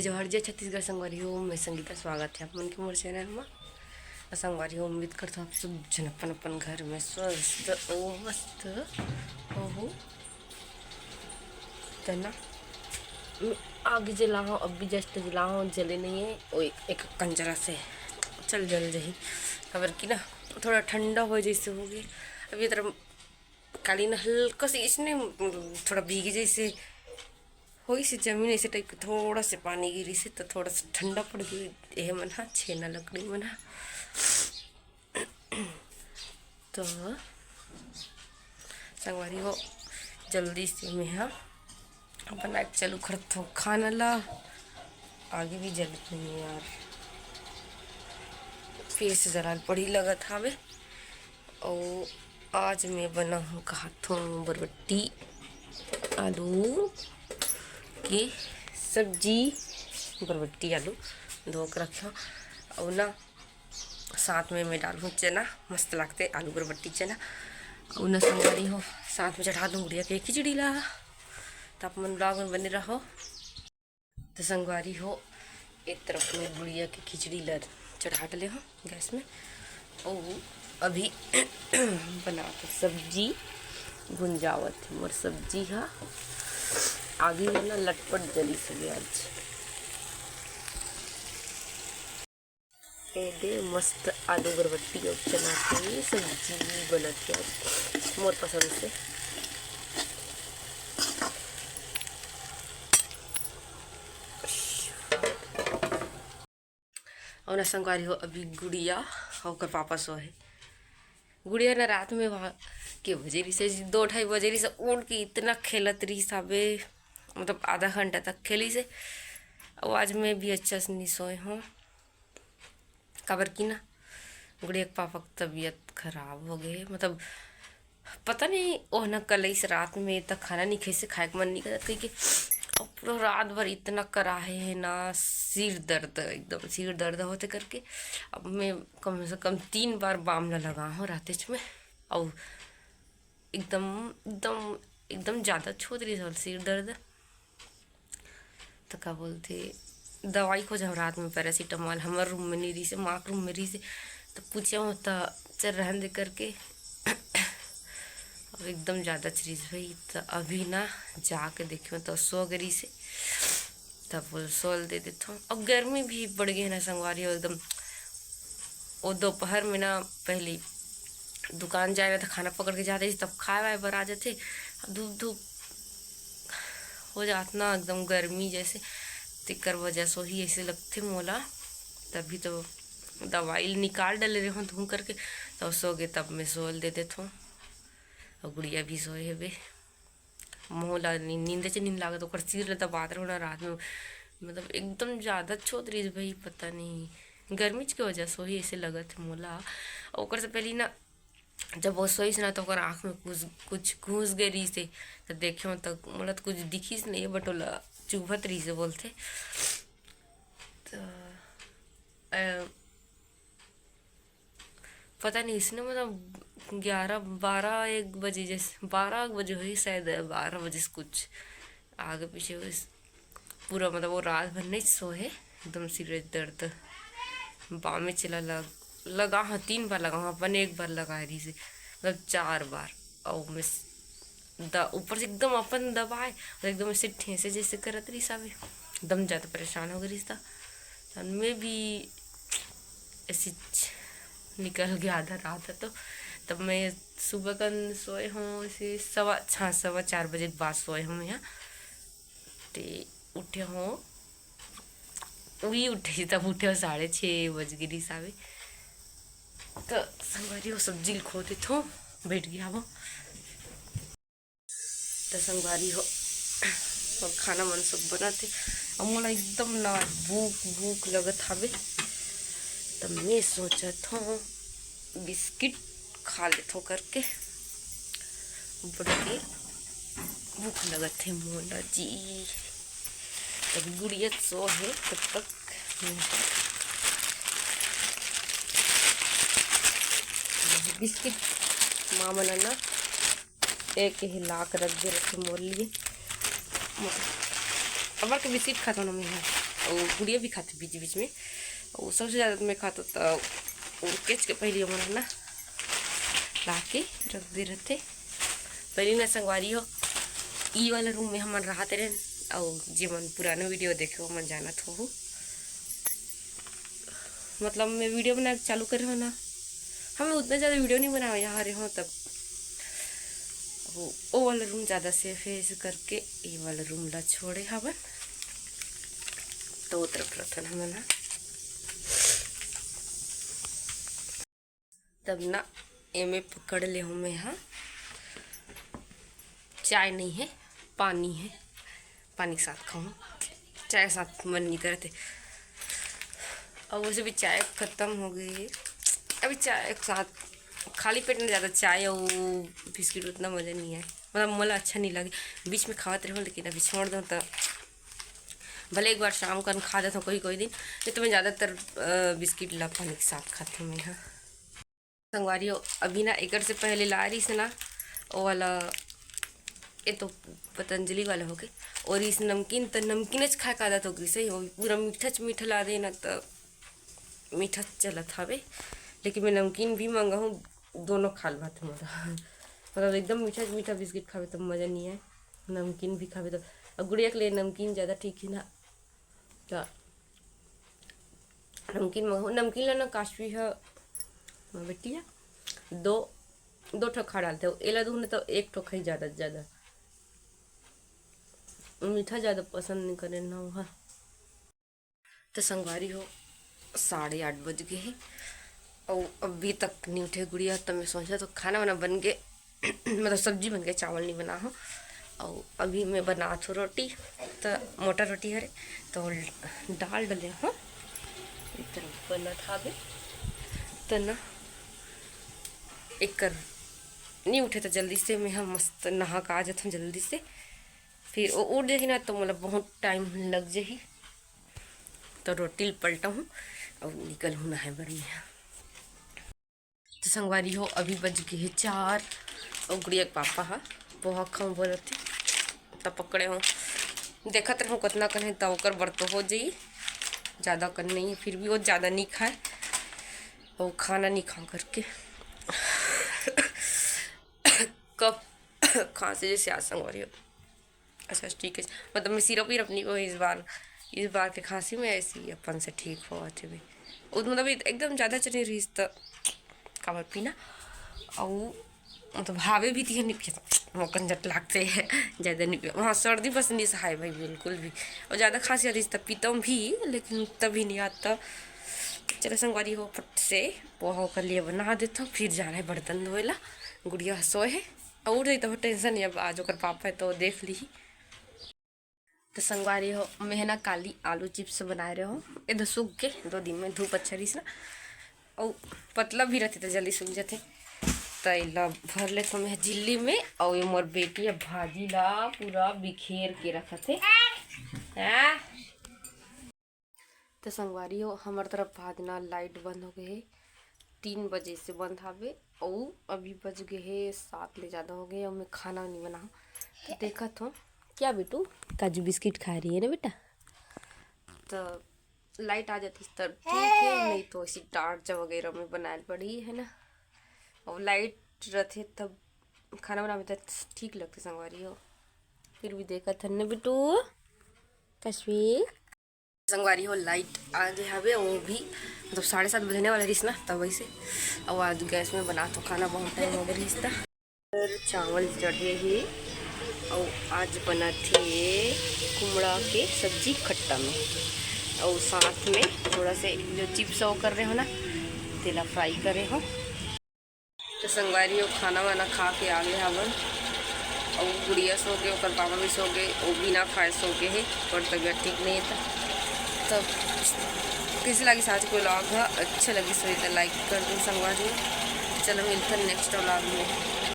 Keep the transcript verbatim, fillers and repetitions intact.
जोहार, जय छत्तीसगढ़ संगवारी हो, मैं संगीता, स्वागत है आप मन के मोर चैनल मा। अउ संगवारी हो, उम्मीद करथों आप सब झन अपन अपन घर में स्वस्थ अउ मस्त होहू। त ना, मैं आगी जलाहूँ, अभी just जलाहूँ, जले नहीं है, ओए एक कंजरा से चल जल जही, काबर कि ना थोड़ा ठंडा हो जैसे हो गए। अभी ये तरफ काली ना हल्का से इसने थोड़ा भीगी जैसे होइसे जमीन, ऐसे type के थोड़ा से पानी गिरिसे त थोड़ा सा ठंडा पड़ गई। ये मन हा छेना लकड़ी मन हा। तो संगवारी हो, जल्दी से मैं हा बना के चालू करत हो खाना ला। आगी भी जलत नहीं है यार, फिर से जलाल पड़ी लगत हावे। अउ आज मैं बनाहूँ कहत हों बरबट्टी आलू के सब्जी। बरबट्टी आलू धो के रखे हों, अउ ना साथ में मैं डालहूँ चना, मस्त लागथे आलू बरबट्टी चना। अउ ना संगवारी हो, साथ में चढ़ा दूँ गुड़िया के खिचड़ी ला। त आप मन vlog में बने रहो। त संगवारी हो, एक तरफ में गुड़िया के खिचड़ी ला चढ़ा डले हों गैस में, अउ अभी बनात हों सब्जी, भुंजावत हे मोर सब्जी हा। आगी में ना लटपट जली सके आज। ए दे मस्त आलू बरबट्टी अउ चना के सब्जी बनत हे आज मोर पसंद से। अउ ना संगवारी हो, अभी गुड़िया अउ ओकर पापा सोए हे। गुड़िया ना रात में वहाँ के बजे रहिसे, दो ढाई बजे रहिसे, उठ के इतना खेलत रहिस हावे, मतलब आधा घंटा तक खेलिसे। अउ आज मैं भी अच्छा से नहीं सोए हों, काबर कि ना गुड़िया के पापा के तबीयत खराब हो गए, मतलब पता नहीं, ओह ना कल इस रात में तक खाना नहीं खाइसे, खाए के मन नहीं करत कहिके। अब पूरा रात भर इतना कराहे है ना, सिर दर्द, एकदम सिर दर्द होते करके। अब मैं कम से कम तीन बार बाम ला लगा हों रातेच में, अउ एकदम एकदम एकदम ज़्यादा छोत रहिस हों सिर दर्द। त का बोलथे, दवाई खोजहूँ रात में paracetamol, हमर रूम में नहीं रहिसे, माँ के रूम में रहिसे, त पूछे हों त चल रहन दे करके। अब एकदम ज़्यादा चीज भाई, त अभी ना जाके देखे हों त सो गे रहिसे, तब बोल सोल दे देथों। अब गर्मी भी बढ़ गई है ना संगवारी हो, एकदम वो दोपहर में ना पहले दुकान जाए ना तो खाना पकड़ के जाते, तब खाए वाए बर आ जाते। धूप धूप हो जात ना एकदम गर्मी जैसे, तेकर वजह से ही ऐसे लगथे मोला। तभी तो दवाई निकाल डले रहे हों धूम करके, तब सो गए, तब मैं सोल दे देथों। और गुड़िया भी सोए हेबे। मोला नी-, नींद च नींद लागत, ओकर सिर ल दबात रहूँ ना रात में, मतलब एकदम ज़्यादा छोत रहिस भाई, पता नहीं गर्मी के वजह से ही ऐसे लगत हे मोला। ओकर से पहले ना जब वो सोइस ना तो ओकर आँख में कुछ, कुछ घुस गए रहिस हे, तो देखे हों तो मोला तो कुछ दिखिस नहीं, but ओला चुभत रहिस हे बोलथे। तो अ, पता नहीं, इसने मतलब ग्यारह, बारह, एक बजे, जैसे बारह एक बजे होही शायद, बारह बजे से कुछ आगे पीछे होही। पूरा मतलब वो रात भर नहीं सोए, एकदम सिर दर्द, बामे चला लग, लगा हों, तीन बार लगा हों, अपन एक बार लगा रहिस हे, मतलब चार बार। और मैं स-, द-, ऊपर से एकदम अपन दबाए और एकदम ऐसे ठेसे जैसे करत रहिस हावे, एकदम ज़्यादा परेशान हो गए रहिस। त मैं भी ऐसे च-, निकल गया आधा रात है तो। तब मैं सुबह कन सोए हों ऐसे सवा, हाँ, सवा चार बजे के बाद सोए हों मैं, हाँ। ते उठे हों, वही उठे, तब उठे हों साढ़े छः बज गए रहिस हावे। तो संगवारी हो, सब्जी ल खो देथों, बैठ गया वो। त संगवारी हो, अब खाना मन सब बनत हे। अब मोला एकदम ना भूख, भूख लगत हावे। त मैं सोचत हों बिस्किट खा लेथों करके। बड़े भूख लगत हे मोला जी। तब गुड़िया सो हे तब तक बिस्किट माँ मन ना एक ही लाख रख दे रखे मोर लिए। अबर के बिस्किट खाथों ना मैं ह। अउ गुड़िया भी खाथे बीच बीच में। अउ सबसे ज़्यादा तो मैं खाथों, तो केच के पहली हमन ना ला के रख दे रहथे। पहली ना संगवारी हो, ई वाला रूम में हमन रहत रहेन, अउ जेमन पुराना वीडियो देखे हो, ओमन जानत होहू। मतलब, मैं वीडियो बनाए चालू करे हो ना, हम उतना ज़्यादा वीडियो नहीं बनावे यहाँ रहे हो तब। वो, वो वाला रूम ज़्यादा सेफ है, ऐसे करके ये वाला रूम ला छोड़े हवन। तो वो तरफ रखन हमन हा। तब ना एमे पकड़ ले हूँ मैं हा। चाय नहीं है, पानी है, पानी के साथ खाऊँ, चाय के साथ मन नहीं करते। और वैसे भी चाय खत्म हो गई है। अभी चाय के साथ खाली पेट में ज़्यादा चाय और बिस्किट उतना मज़ा नहीं आए, मतलब मोला अच्छा नहीं लगे। बीच में खावत रहूँ लेकिन अभी छोड़ दूँ तो भले एक बार शाम कन खा देता हूँ कोई कोई दिन, नहीं तो मैं ज़्यादातर अ, बिस्किट ला पानी के साथ खाती हूँ मैं। हाँ संगवारी हो, अभी ना एकर से पहले ला रही से ना वो वाला, ये तो पतंजलि वाला हो गए, और इस नमकीन तो नमकीन खाए का आदत हो गई सही हो, पूरा मीठा च मीठा ला दे ना तो मीठा चलत हवे, लेकिन मैं नमकीन भी मंगाहूँ, दोनों खा लेवत मोला। मतलब एकदम मीठा मीठा बिस्किट खावे तो मज़ा नहीं आए, नमकीन भी खावे तो। अब गुड़िया के लिए नमकीन ज़्यादा ठीक है ना, तो नमकीन मंगाहूँ। नमकीन ला ना काशवी ह, मोर बेटी ह, दो दो ठो खा डालते हो, एला दूँ ना तो एक ठो खाई ज़्यादा से ज़्यादा, मीठा ज़्यादा पसंद नहीं करे ना वह। तो संगवारी हो, साढ़े आठ बज गए हैं और अभी तक नहीं उठे गुड़िया। तो मैं सोचा तो खाना वाना बन गए, मतलब सब्जी बन गए, चावल नहीं बना हो। और अभी मैं बना थो रोटी, तो मोटा रोटी हरे, तो डाल डले हो, इतना बना था अभी। तो ना एक कर नहीं उठे तो जल्दी से मैं हम मस्त नहा के आ जाता हूँ जल्दी से, फिर वो उठ जाही ना तो मतलब बहुत टाइम लग जाही। तो रोटी ल पलटा हूँ और निकल हूँ नहाए बर मैं। तो संगवारी हो, अभी बज गए हे चार और गुड़िया के पापा हा पोहा खाऊँ बोलत हे, तब पकड़े हो। देखत रहूँ कतना कन हे, तब ओकर बर तो हो जाई, ज़्यादा कन नहीं है, फिर भी वो ज़्यादा नहीं खाए और खाना नहीं खा करके कब खांसी जैसे आज संगवारी हो। अच्छा ठीक है, मतलब मैं सिरप वीरप नहीं को इस बार, इस बार के खांसी में ऐसी अपन से ठीक हो अच्छे भी। उस मतलब इत-, एकदम ज़्यादा चली रही तो काबर पीना, और मतलब हावे भी तिहे नहीं पिया, मोकन जट लागते हैं ज़्यादा नहीं पिया। वहाँ सर्दी बस नहीं सहाय भाई बिल्कुल भी, और ज़्यादा खांसी आती तो पीता हूँ भी, लेकिन तभी नहीं आता। चलो संगवारी हो, फट से पोहा ओकर लिए बना देता हूँ, फिर जाना है बर्तन धोए ला। गुड़िया सोए है, और उठ जाई तो टेंशन नहीं, अब आज ओकर पापा है तो देख ली। तो संगवारी हो, मैं ना काली आलू चिप्स बनाए रहे हो, ये दो सूख के दो दिन में धूप अच्छा रही ना, और पतला भी रहते तो जल्दी सूख जाते। तो एला भर लेथो मैं झिल्ली में, और ये मोर बेटी अब भाजी ला पूरा बिखेर के रखत हे। हाँ? तो संगवारी हो, हमर तरफ आज ना लाइट बंद हो गए हे, तीन बजे से बंद हावे, अउ अभी बज गए हे सात ले ज़्यादा हो गए, अउ मैं खाना नहीं बनाऊँ। तो देखत हो, क्या बेटू, काजू बिस्किट खा रही है ना बेटा? तो लाइट आ जाती तो ठीक है, नहीं तो ऐसी टार्च वगैरह में बनाए पड़ी है ना। और लाइट रहते तब खाना बनावे तो ठीक लगते संगवारी हो। फिर भी देखत हन ना बेटू, कश्मीर। संगवारी हो, लाइट आ गए हवे, वो भी मतलब साढ़े सात बजने वाला रहिस ना, तब वैसे। अब आज गैस में बना तो खाना बहुत टाइम हो गया रहिस था। फिर चावल चढ़े ही, और आज बना थे कुमड़ा के सब्जी खट्टा में, और साथ में थोड़ा से जो चिप्स वो कर रहे हो ना, तेला फ्राई करे हो। तो संगवारी हो, खाना वाना खा के आ गए हवन, और गुड़िया सो गए, ओकर पापा भी सो गए, वो भी ना खाए सो गए है, और तबीयत ठीक नहीं है। तो कैसे लगी आज को व्लॉग है, अच्छा लगी सो तो लाइक कर दो संगवारी। चलो मिलते हैं नेक्स्ट व्लॉग में।